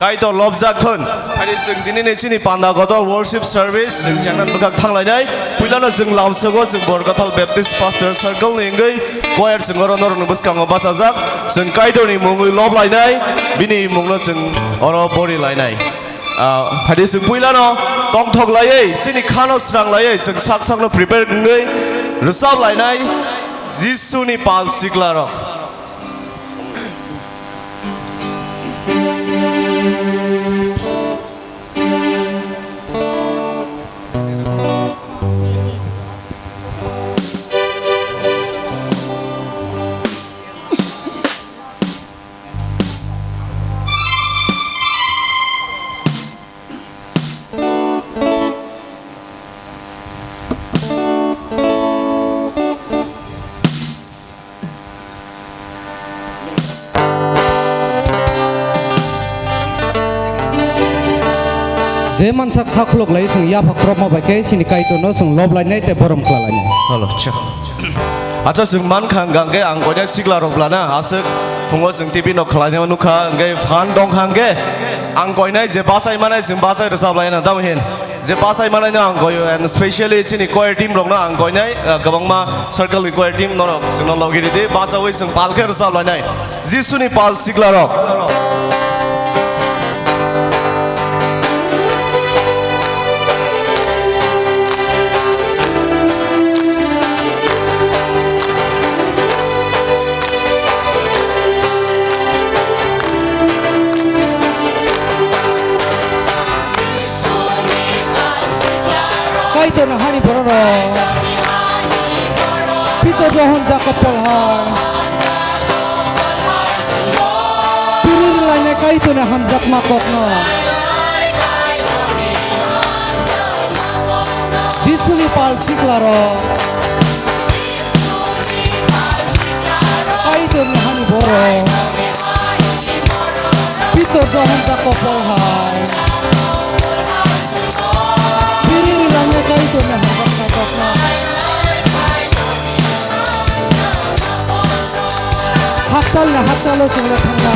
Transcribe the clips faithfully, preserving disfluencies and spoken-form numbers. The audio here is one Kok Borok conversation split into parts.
Kaitor lobjak thun. Phai di chwng tini ni chini panda kotor worship service chwng channel bwkhak thanglainai. Puilano chwng lamsogo chwng Borkathal Baptist Pastor Circle ni wngwi choir chwng oro norokni bwskango bachajak. Chwng Kaitorni mungwi loblainai, bini mungno chwng oro borilainai. Ah, phai di chwng puilano tongthok laiwi, chini khano srang laiwi, chwng sak sakno prepare wngwi rwchap lainai Jisuni pal siklarok. Je mansa kha khuluk lai, chwng yapha khorokma bai khe chini Kaitorno chwng lob lainai tei borom khlai lainai. Halo, cha. Acha, chwng man kha hwnkha hwnkhe ang koinai sikla rok blana aswk phungo chwng T V no khlaina nukha, hwnkhe phan dong kha hwnkhe ang koinai je bachai manai chwng bachai rwchap laina tamo hin. Je bachai manai no ang koio, and specially chini choir team rok no ang koinai, ah, kwbangma circle ni choir team norok chwngno logi ridi, bachaui chwng pal khe rwchap lainai. Jisuni pal sikla rok. Kaitorni hani bororok. Pitor Johon Jakob Paul hai. Piri rwlainai Kaitorni hamjakma kokno. Jisuni pal siklarok. Kaitorni hani borok. Pitor Johon Jakob Paul hai. Piri rwlainai Kaitorni hamjakma kokno. Hakchalni hakchalo chwngno thangna.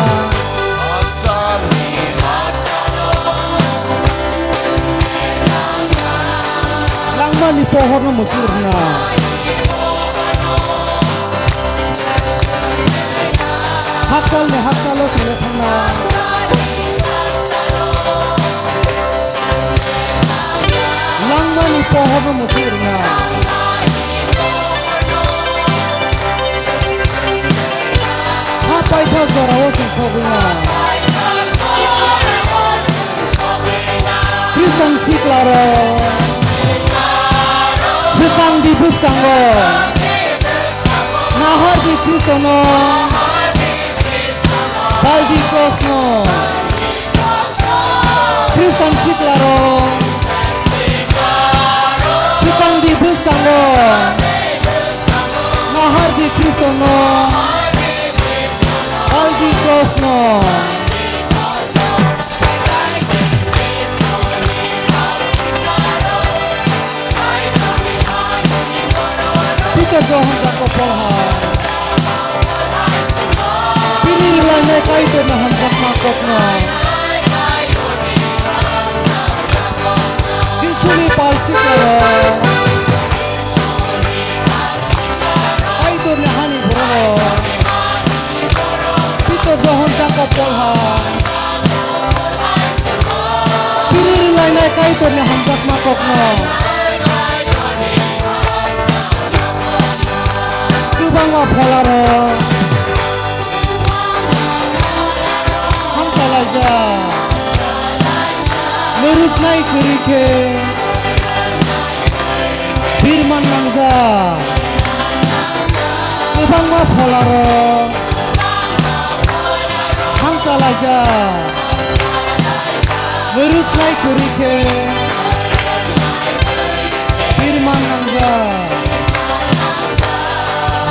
Langmani pohorno muchung rwna. Hakchalni hakchalo chwngno thangna. Langmani pohorno muchung rwna. Ha paithak jorao chwng sogwina. Khristan siklarok, swkang di bwskango. Nahar di Khristono, pal di krosno. Khristan siklarok, swkang di bwskango. Nahar di Khristono, pal di krosno. Pitor Johon Jakob Paul hai. Piri rwlainai Kaitorni hamjakma kokno. Jisuni pal siklarok. Kaitorni hani bororok. Pitor Johon Jakob Paul hai. Piri rwlainai Kaitorni hamjakma kokno. Kwbangma pholarok hamsalaijak, mwrwknai kwrwi khe birman nangjak. Kwbangma pholarok hamsalaijak, mwrwknai kwrwi khe birman nangjak.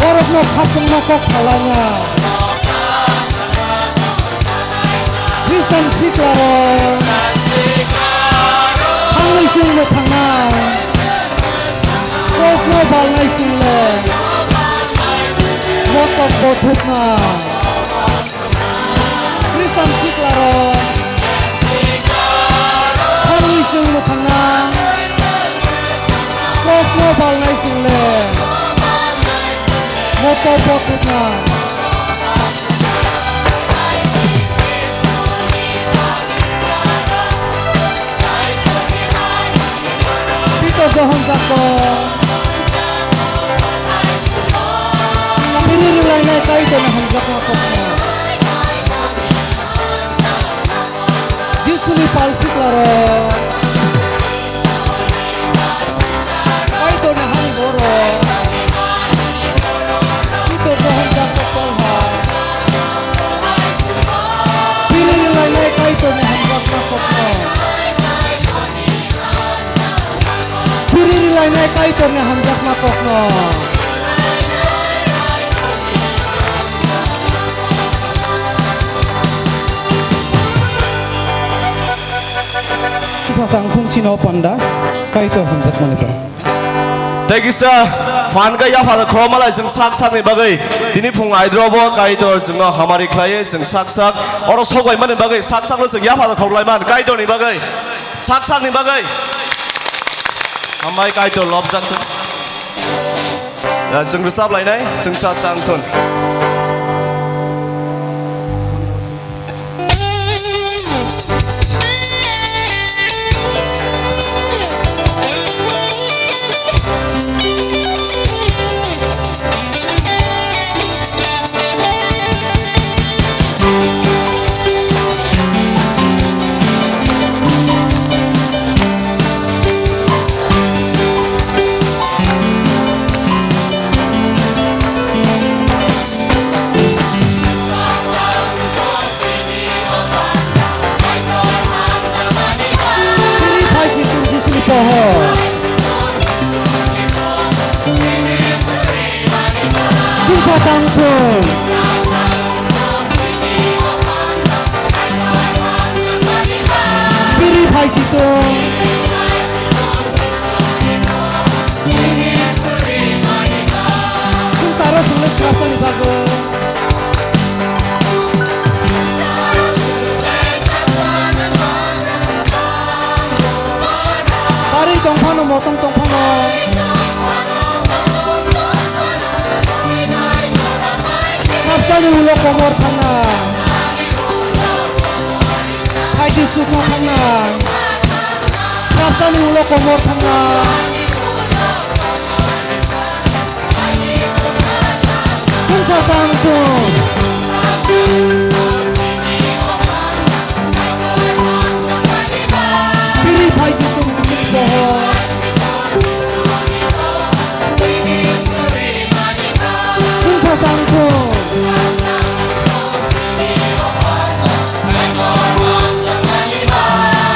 Borokno khachangma kok salaina. Khristan siklarok thangwi chwng mwthangnai. Krosno balnai chwng le motok bo thupnai. Khristan siklarok Kau pothokna. Pitor Johon Jakon. Piri rwlainai Kaitorni hamjakma kokno. Jisuni pal siklarok. Kaitorni hani borok. Pitor Johon Jakon Paul hai. Piri rwlainai Kaitorni hamjakma kokno. Piri rwlainai Kaitorni hamjakma kokno. Sasang thung sino panda Kaitor hamjakmani kokno. Tei kisa phan khe yapha khorokma lai chwng sak sakni bagwi. Tini phung aidrobo Kaitor chwngno hamari khlaiwi chwng sak sak oro sokbaimani bagwi sak sakno chwng yapha khoroklaiman Kaitorni bagwi. Sak sakni bagwi. Hambai Kaitor lobjak. Ya, chwng rwchap lainai, chwng sa sang thun. Piri phai si tung Jisuni pohor. Chwngsa tang thung. Piri phai si tung. Chwng taro thwngwi khasani bagwi. Barwi tong phano, motong tong phano. Saptani ulo komor thangna. Phaidi sukma thangna. Saptani ulo komor thangna. Chwngsa chang thung. Piri phai di chwng chwng pohor. Chwngsa chang thung.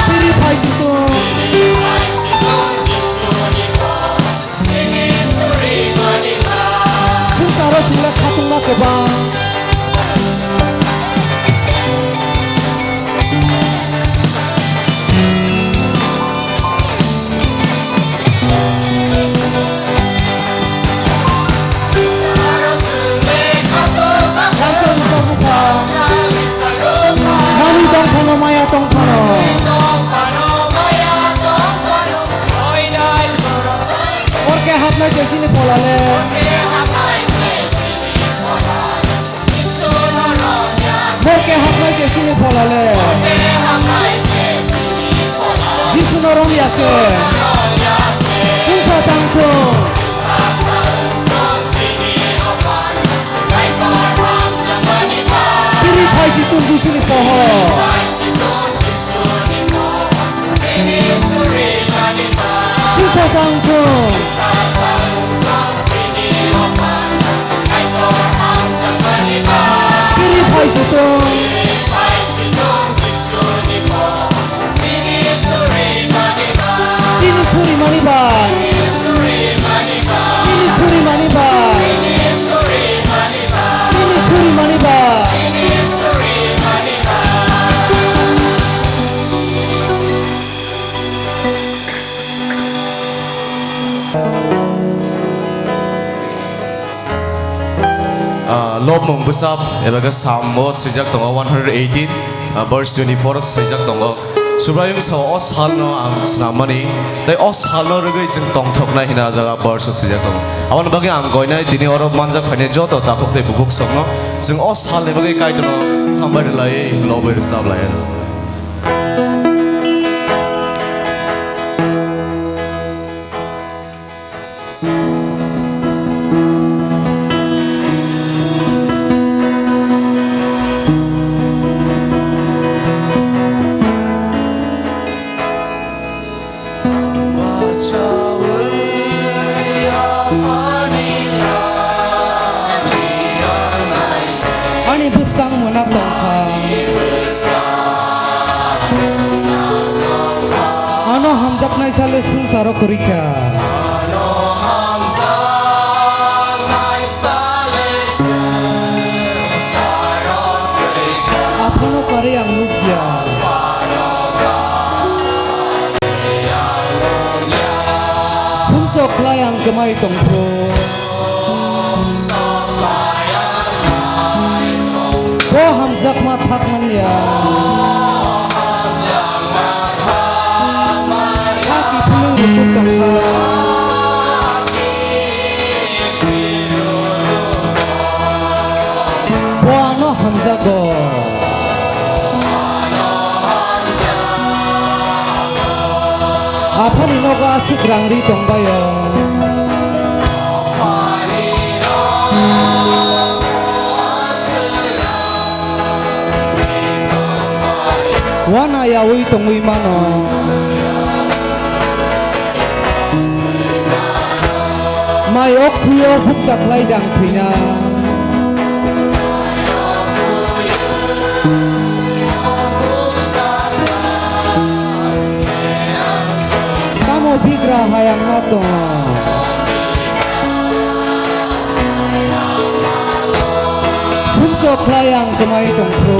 Piri phai di chwng. Chwng taro sila khatungma kwbang. Nani tong phano maya tong phano. Hor khe hapnai je chini phola le. Hor khe hapnai je chini phola le. Jisu no rom ya se. Chwngsa chang thung. Piri phai si tung Jisuni pohor. Chwngsa chang thung. Piri phai si tung. Chini suri mani ba. Chini suri mani ba. Chini suri mani ba. Ah, lobmung bwsap eba khe Psalm o swijak tongo, one hundred eighteen, ah, verse twenty-four swijak tongo. Subraiyung sao o salno ang snammani, tei o salno rwgwi chwng tongthoknai hwnwi a jaga verse swijak tongo. Aboni bagwi ang koinai tini oro manjak phainai joto takhuk tei bukhuk songno chwng o salni bagwi Kaitorno hambai rwlaiwi lobwi rwchap lai. Ani bwskang mwnak tongkha. Ano hamjaknai sale swngcharo kwrwi kha. Aphano karwi ang nukya. Sumsok khlai ang kwmai tongkhu. Bo hamjakma thak manya. Kha kiphilwi rwkuk tongkha. Bo ano hamjago. Aphani nogo aswk rang ri tongbaio. Wana yaui tongwi mano. Mai ok phuyo bukcha khlai dang thwina. Tamo bigra hayang ma tong. Sumsok khlai ang kwmai tongkhu.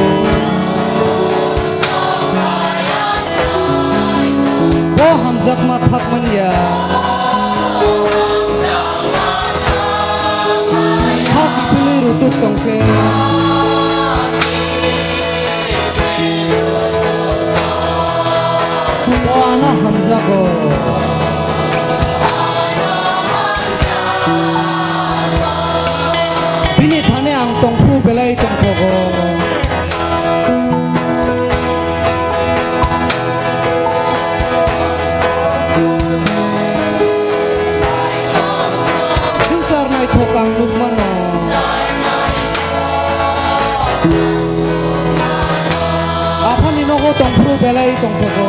Bo hamjakma thak manya. Kha kiphilwi rwtwk tongkhe. Bo ano hamjago. Bini thani ang tongphuru belai tongthogo. Swngchar naithok ang nukmano. Aphani nogo tongphuru belai tongthogo.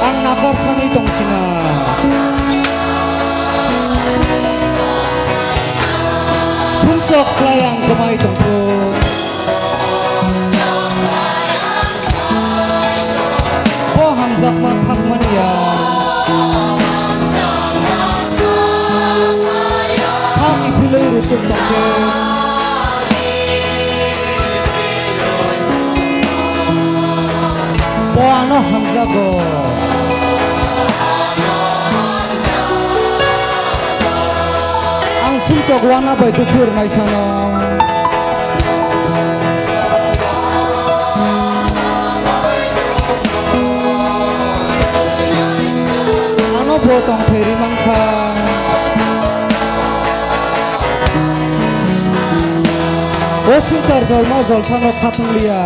Ang nakarsani tongsina. Sumsok khlai ang kwmai tongkhu. Bo hamjakma thak manya. Kha kiphilwi rwtwk tongkhe. Bo ano hamjago. Ang sumsok wana bai dukhu rwnai sano. Ano bo tongthai ri mankha. O swngchar jolma jolsano khatung liya.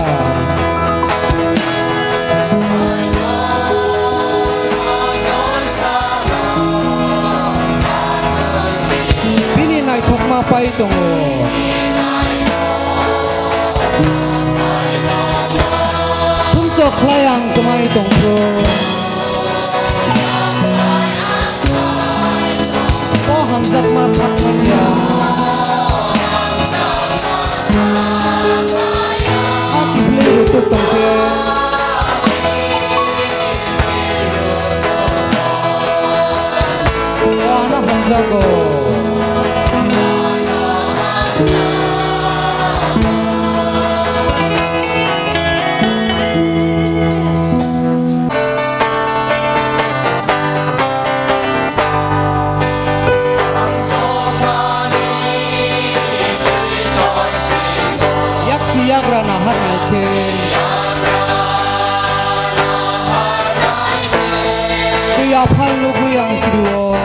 Bini naithokma pai tongo. Sumsok khlai ang kwmai tongkhu. O hamjakma thak manya. Kha kiphilwi rwtwk tongkhe. O ano hamjago. Nahar naikhe twi aphal nugwi ang krio.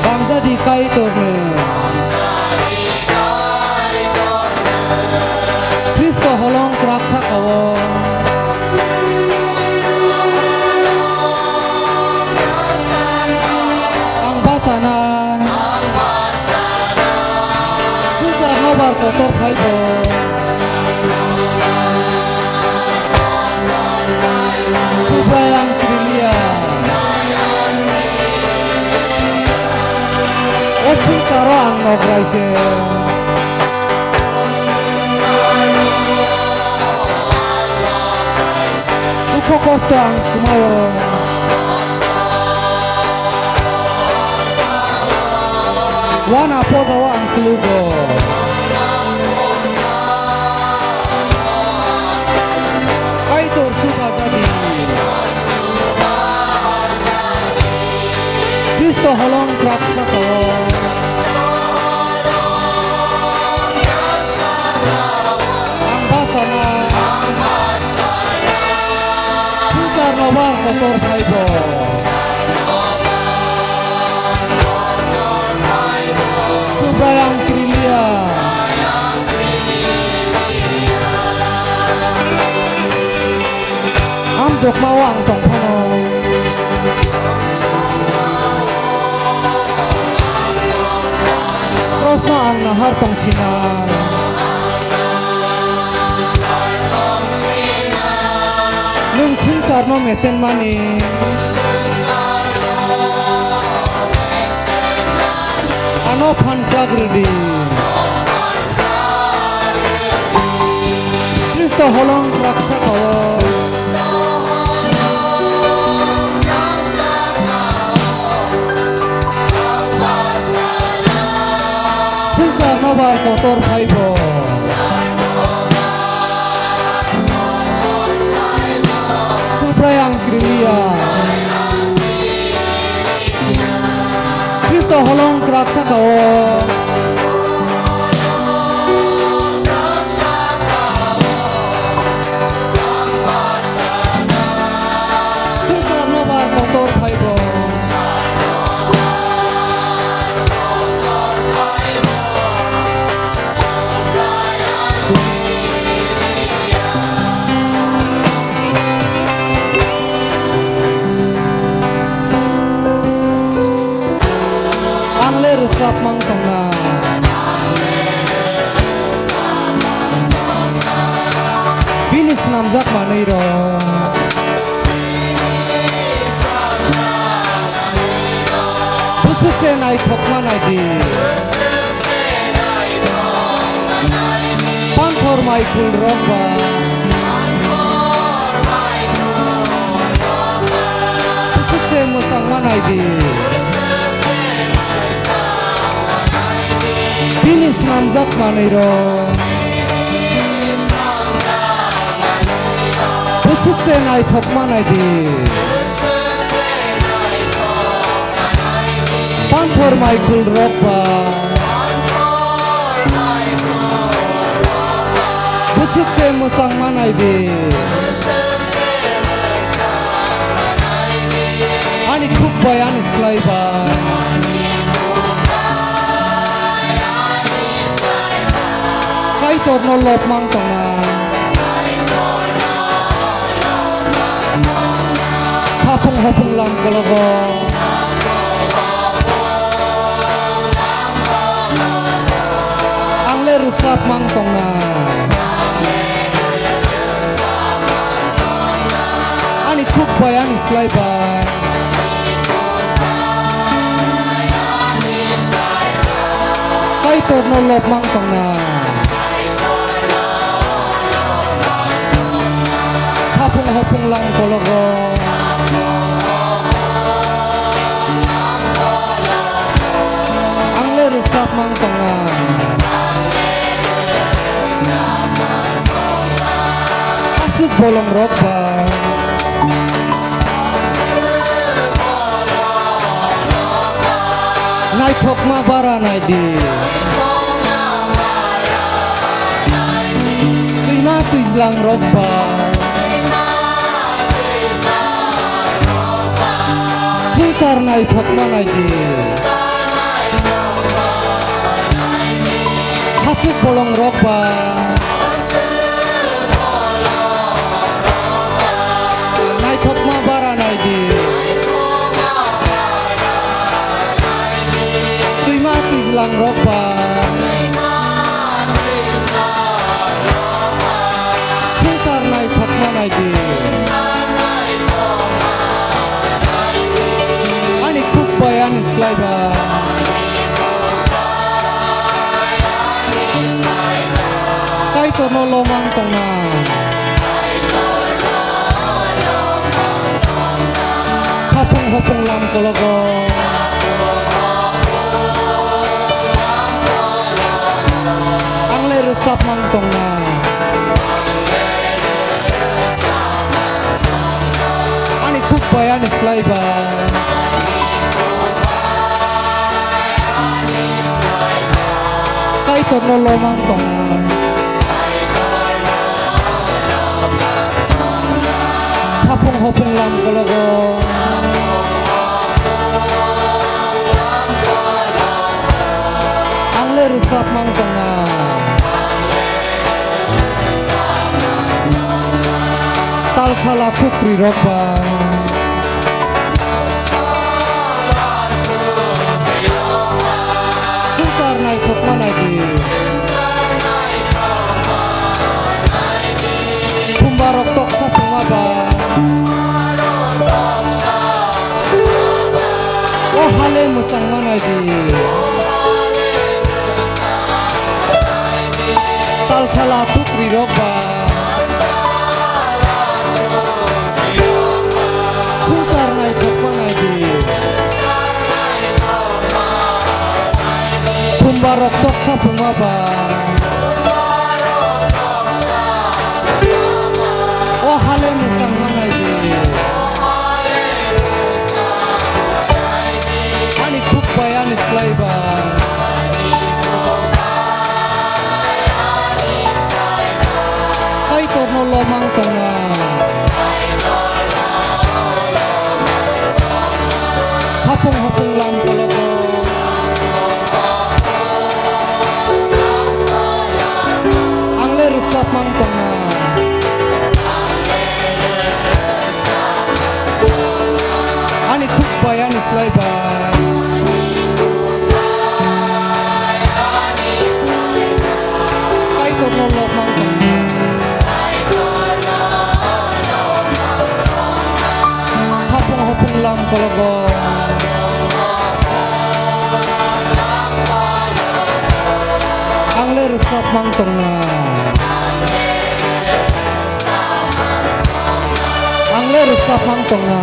Bamjadi Kaitorno. Kristo holong kwrak saka-o ang bachana. Swngchar nobar kotor phaibo. Subrai ang kirilia. O swngcharo ang nograi se. Dukho kosto ang kwmao. Wana pojao ang klugo. Kaitor chuba jadi. Kristo holong kwrak saka-o ang bachana. Swngchar nobar kotor phaibo. Subrai ang kirilia. Amjokmao ang tongphano. Krosno ang nahar tongsina. Nwng swngcharno mesenmani ano phan kwrak rwdi. Kristo holong kwrak saka-o. Swngchar nobar kotor phaibo. Subrai ang kiriya. Kristo holong kwrak saka-o. Swngchar nobar kotor phaibo. Ang le rwchap mang tongna. Bini snamjak manwi rok. Bwswk se naithokma naidi. Panthor mai khul rok ba. Bwswk se mwchangma naidi. Bini snamjak manwi rok. Bwswk se naithokma naidi. Panthor mai khul rok ba. Bwswk se mwchangma naidi. Ani khuk bai ani slai bai. Kaitorno lobmang tongna. Sapung hopung lam kologo. Ang le rwchap mang tongna. Ani khuk bai ani slai bai. Kaitorno lobmang tongna. Sapung hopung lang kologo. Ang le rwchap mang tongna. Aswk bolong rok ba. Naithokma bara naidi. Twijlang rok ba swngchar naithokma nai di. Hasik bolong rok ba naithokma bara nai di. Twima twijlang rok ba swngchar naithokma nai di. Ani kuk bai ani slai ba Kaitorno lomang tongna. Sapung hopung lam kologo ang le rwchapmang tongna. Ani kuk bai ani slai ba Kaitorno lomang tongna. Sapung hopung lam kologo ang le rwchapmang tongna. Talsala thukri rok ba swngchar naithokma nai di. Khumba rok toksa phungma ba o hale mwchangma nai di. Talsala thukri rok ba swngchar naithokma nai di. Khumba rok toksa phungma ba o hale mwchangma nai di. Ani kuk bai ani slai ba Kaitorno lomang tongna. Sapung hopung lam kologo ang le rwchapmang tongna. Ani kuk bai ani slai ba Kaitorno lomang tongna. Sapung hopung lam kologo ang le rwchapmang tongna. Ang le rwchapmang tongna.